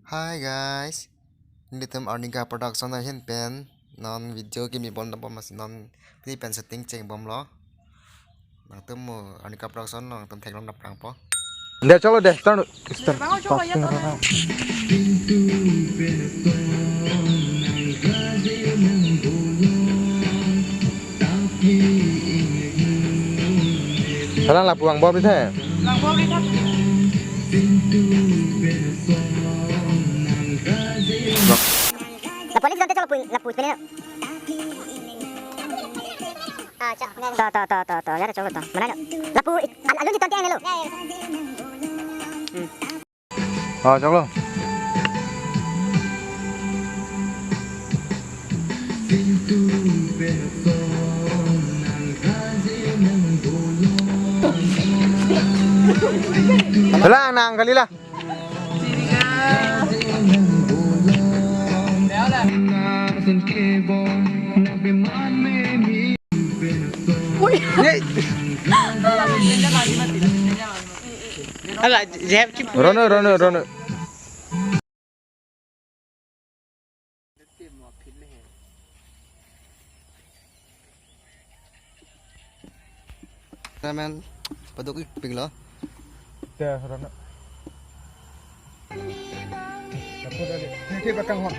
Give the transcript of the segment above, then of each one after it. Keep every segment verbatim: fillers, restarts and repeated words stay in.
Hi guys, nelitum Arnika Production ahin pen non video kimi bom dam bom, masi non pini pen shooting chengbomlo. Nangtum mo Arnika Production nangtum theklong dap prangpo. Deh, chalo deh, start. Start. Bang, chalo, ya, chalo. Salam lapu ang bom di the. Lang bom di the. Lapu alis dante chalo pu, lapu pene. Ah, cha. To, to, to, to, to. Ya, chalo to. Mana no? Lapu, al-, alun di tante ang nelo. Hmm. Ah, chalo. Hala, nang kali la. Ala, jab ki. Rono, rono, rono. Namen, paduk ik pik lo. Te, rono. Apa tadi? Te, te, bakang hon.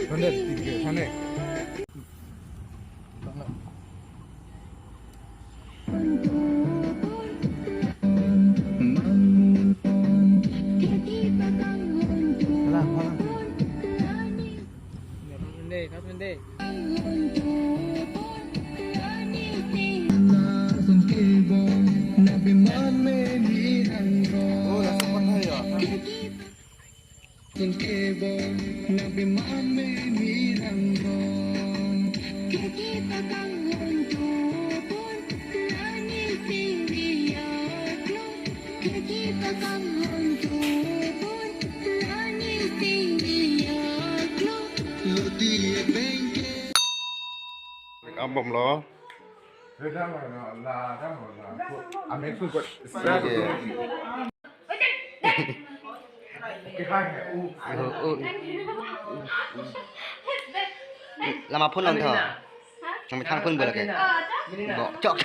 Rono, tiga, sana. Make up bomlo. Amek sun kot. Lama phone lang tho. Nang thang phone bola ke. Bo, chok.